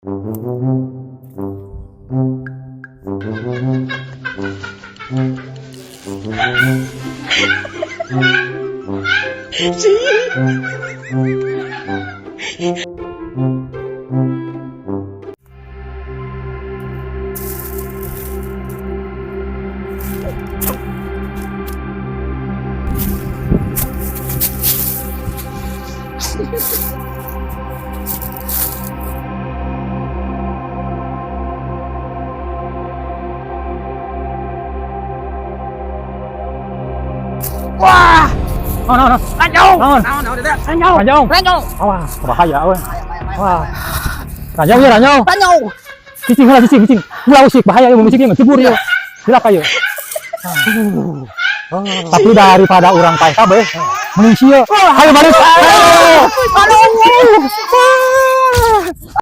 Wah. Oh, no, no. Ranjau. Naon? Naon, naon, tidak. Ranjau. Ranjau. Ranjau. Wah, bahaya we. Wah. Ranjau ya, ranjau. Ranjau. Cicing heula, cicing, cicing. Ulah usik, bahaya ya, musik ieu cebur ya. Cilaka ieu. Tapi daripada urang paeh kabeh, mending sia. Ayo balik. Ayo. Aduh.